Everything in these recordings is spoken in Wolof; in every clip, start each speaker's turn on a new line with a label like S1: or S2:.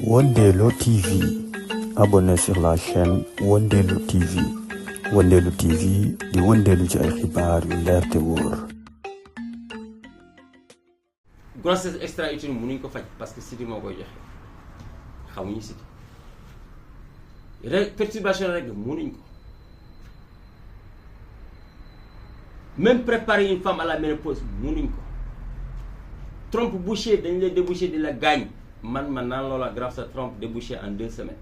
S1: Wondelo TV. Abonnez sur la chaîne Wondelo TV. Wondelo TV di wondelu ci ay xibaar yu leer te wóor.
S2: Grossesse extra-utérine mënuñ ko faj parce que siti moo koy joxe xamuñu siti perturbation règle mënuñ ko même préparer une femme à la ménopause mënuñ ko trompe bouchée dañ lay déboucher di la gaañ man naan loola grave sa trompe débouchée en 2 semaines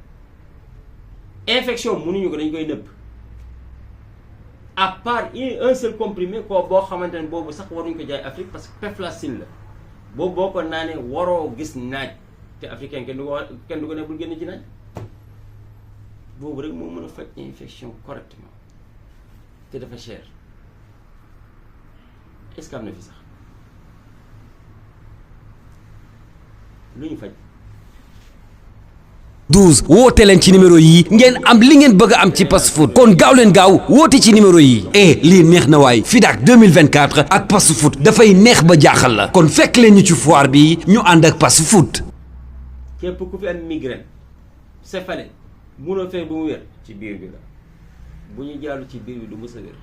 S2: infection mënuñu ko dañ koy nëbb à part un seul comprimé koo boo xamante ne boobu sax waruñ ko jaay Afrique parce que peflacine la boobu boo ko naanee waroo gis naaj te africain kenn du ko ne bul génn ci naaj boobu rek moo mën a faj infection correctement te dafa cher est-ce que am na fi sax lu ñu faj
S3: 12 woote leen ci numéro yi ngeen am li ngeen bëgg a am ci Pass Foot kon gaaw leen gaaw woote ci numéro yi lii neex na waay FIDAK 2024 ak Pass Foot dafay neex ba jaaxal la kon fekk leen ñu ci foire bi ñu ànd ak Pass Foot.
S2: képp ku fi am migraine céphalée munoo fee bu mu wér ci biir bi la bu ñu jàllu ci biir bi du mës a wér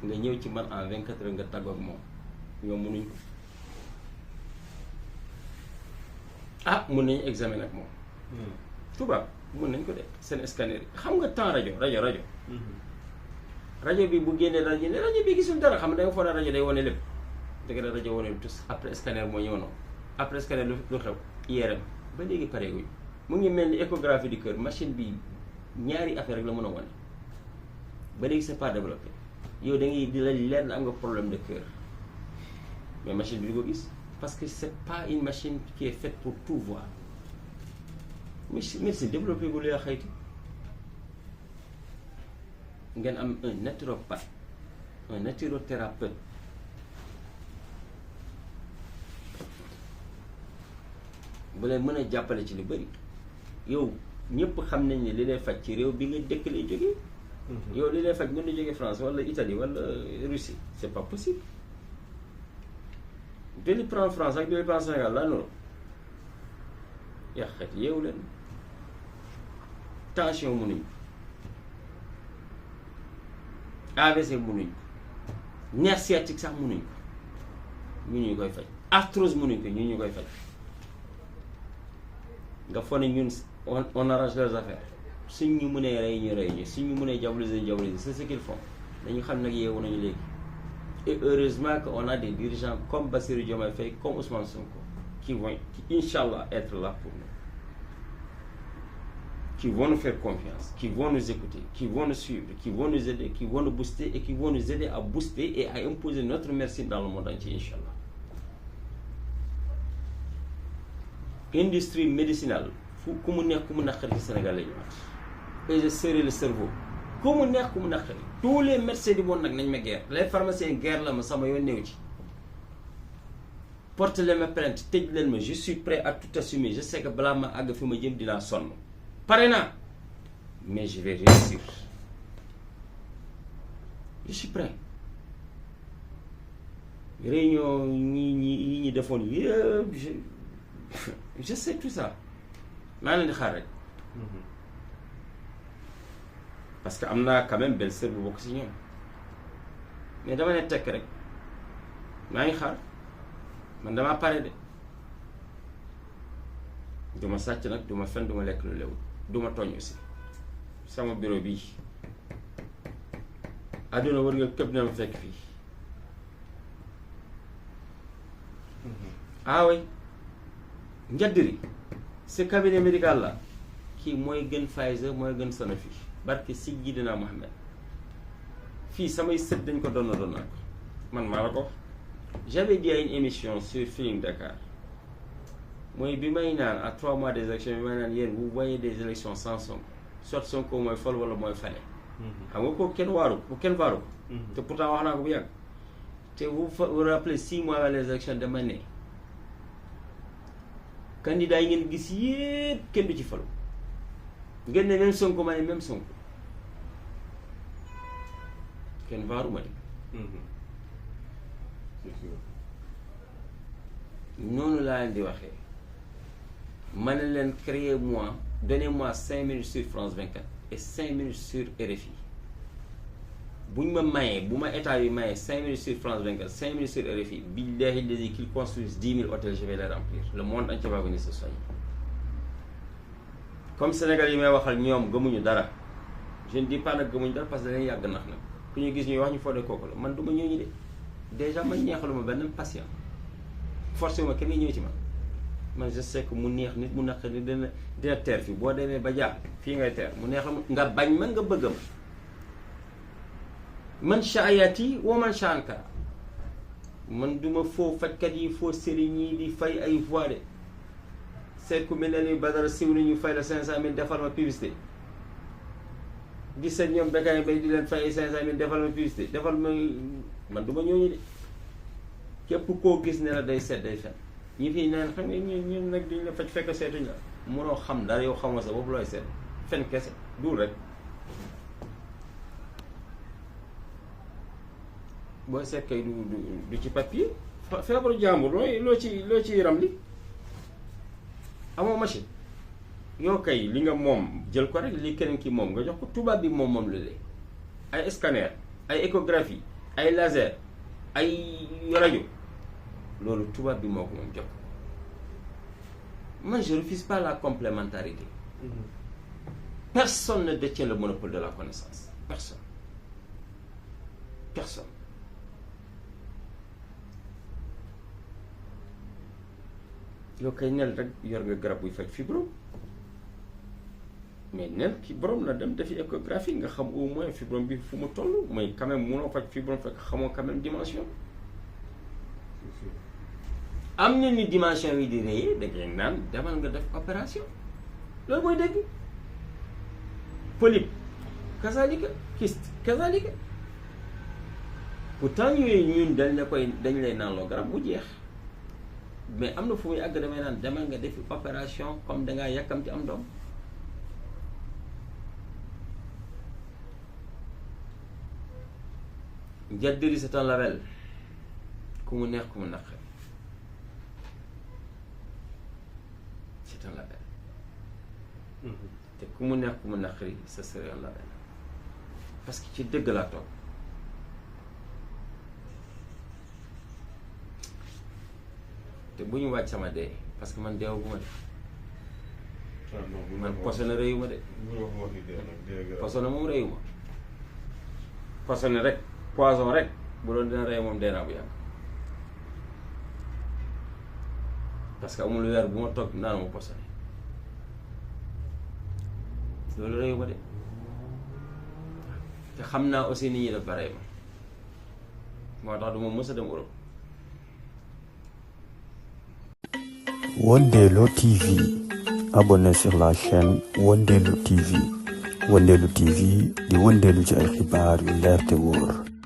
S2: nga ñëw ci man en 24 heures nga tàggoo ak moom ñoom mënuñ ko mun nañu examiner ak moom tubaab mën nañ ko def seen scanner yi xam nga temps rajo bi bu génnee rajo ne rajo bi gisul dara xam nga da nga foog ne rajo day wane lépp dëgg la rajo wane tous après scanner moo ñëw noonu après scanner lu xew IRM ba léegi pareeguñ mu ngi mel ni échographie du cœur machine bi ñaari affaire rek la mën a wane ba léegi c'est pas développé yow da ngay di la leer na am nga problème de cœur mais machine bi di ko gis parce que c'est pas une machine qui est faite pour tout voir. Merci développé gu yaa xayti ngeen am un naturopathe un naturothérapeute bu leen mën a jàppale ci lu bëri yow ñëpp xam nañ ne li lay faj ci réew bi nga dëkk lay jógee yow li lay faj mën na jógee France wala Italie wala Russie c'est pas possible deli prend France ak deli prend Sénégal laa noonu yaa xayti yeewu leen tension mënuñ ko AVC mënuñ ko nerf sciatique sax mënuñ ko ñu koy faj arthrose mënuñ ko ñu koy faj nga foog ne ñun on arrange les affaires suñ ñu mënee rey ñu suñ ñu mënee diaboliser c'est ce qu'ils font dañu xam nag yeewu nañu léegi et heureusement que on a des dirigeants comme Bassirou Diomaye Faye comme Ousmane Sonko qui Inch'Allah être là pour nous, qui vont nous faire confiance, qui vont nous écouter, qui vont nous suivre, qui vont nous aider, qui vont nous booster et qui vont nous aider à booster et à imposer notre merci dans le monde entier, Inch'Allah. Industrie médicinale, ku mu neex ku mu naqari ci Sénégal la ñu wax et je serrai le cerveau ku mu neex ku mu naqari tous les médecins du monde nag nañ ma guerre les pharmaciens guerre la ma sama yoon néew ci porte leen ma plainte tëj leen ma je suis prêt à tout assumer je sais que balaa ma àgg fi ma jëm dinaa sonn pare naa mais je vais réussir je suis prêt réunion ñi defoon yëpp je sais tout ça maa leen di xaar rek parce que am naa quand même belle sœur bu bokk si ñoom mais dama ne tekk rek maa ngi xaar man damaa pare de duma sàcc nag duma fen duma lekk lu lew duma tooñ aussi sama bureau bii àdduna war nga képp dina ma fekk fii oui Njadiri ce cabinet médical là kii mooy gën Pfizer mooy gën Sanofi barke Sayyidina Mohamed fii samay sët dañ ko doon naa ko man maa la ko j'avais dit à une émission sur Feeling Dakar mooy bi may naan à 3 mois des élections bi may naan yéen vous voyez des élections sans Sonko soit Sonko mooy fol wala mooy fale xam nga ko kenn waaru ko kenn waaru ko te pourtant wax naa ko bu yàgg te vous vous rappelez 6 mois avant les élections dama ne candidat yi ngeen gis yépp kenn du ci falu ngeen ne même Sonko ma ne même Sonko kenn waaru ma de noonu laa leen di waxee ma ne leen créez-moi donnez-moi 5 minutes sur France 24 et 5 minutes sur RFI buñ ma mayee bu ma état yi mayee 5 minutes sur France 24 5 minutes sur RFI billahi lazi qu'ils construisent 10 000 hôtels je vais les remplir le monde entier va venir se soigner comme Sénégal yi may waxal ñoom gëmuñu dara je ne dis pas nag gëmuñu dara parce que dañuy yàgg nax nag ku ñu gis ñuy wax ñu foodee kooku la man du ma ñëw ñi de déjà man neexaluma benn patient forcé wu ma kenn ñëw ci man je sais que mu neex nit mu naq nit dina teer fii boo demee ba jaar fii ngay teer mu neex la nga bañ ma nga bëgg ma man shaayati wa man shaanka man duma foo fajkat yi foo sëriñ yi di fay ay voix de seet ku mel ne ni Badara siw ni ñu fay la 500 000 defal ma publicité di seet ñoom Bécaye Mbaye di leen fay ay 500 000 defal ma publicité defal ma man du ma ñooñu de képp koo gis ne la day seet day fen ñi fii naan xam nga ñun nag duñ la faj fekk seetuñ la mënoo xam dara yow xamoo sa bopp looy seet fen kese dul rek booy seet kay du ci papier feebaru jàmbur loo ci ram li amoo machine yow kay li nga moom jël ko rek li keneen ki moom nga jox ko tubaab bi moom la lee ay scanner ay échographie ay laser ay rajo loolu tubaab bi moo ko moom jox ko man je refuse pas la complémentarité personne ne détient le monopole de la connaissance personne yow kay nel rek yor nga garab buy faj fibrome mais nel ki borom na dem defi échographie nga xam au moins fibrome bi fu mu toll mooy quand même munoo faj fibrome fekk xamoo quand même dimension am na ni dimension yi di réyee da ngay naan demal nga def opération loolu mooy dégg polype kazalika kyste kazalika pourtant yooyu ñun dañ lay naan loo garab bu jeex mais am na fu muy àgg damay naan demal nga defi opération comme dangaa yàkkamti am doom Njadiri c'est un label ku mu neex ku mu naqari c'est un label te ku mu neex ku mu naqari ce serait un label parce que ci dëgg laa toog te bu ñu wàcc sama dee parce que man deewaguma de man posone réyuma de posone moom réyuma posone rek poison rek bu doon dina rey moom dee naa bu yàgg parce que amul weer bu ma toog naan ma posone loolu réyuma de te xam naa aussi nit ñi def ba rey ma moo tax du ma mës a dem Europe.
S1: Wondelo TV. Abonnez sur la chaîne Wondelo TV. Wondelo TV di wondeelu ci ay xibaar yu leer te wóor.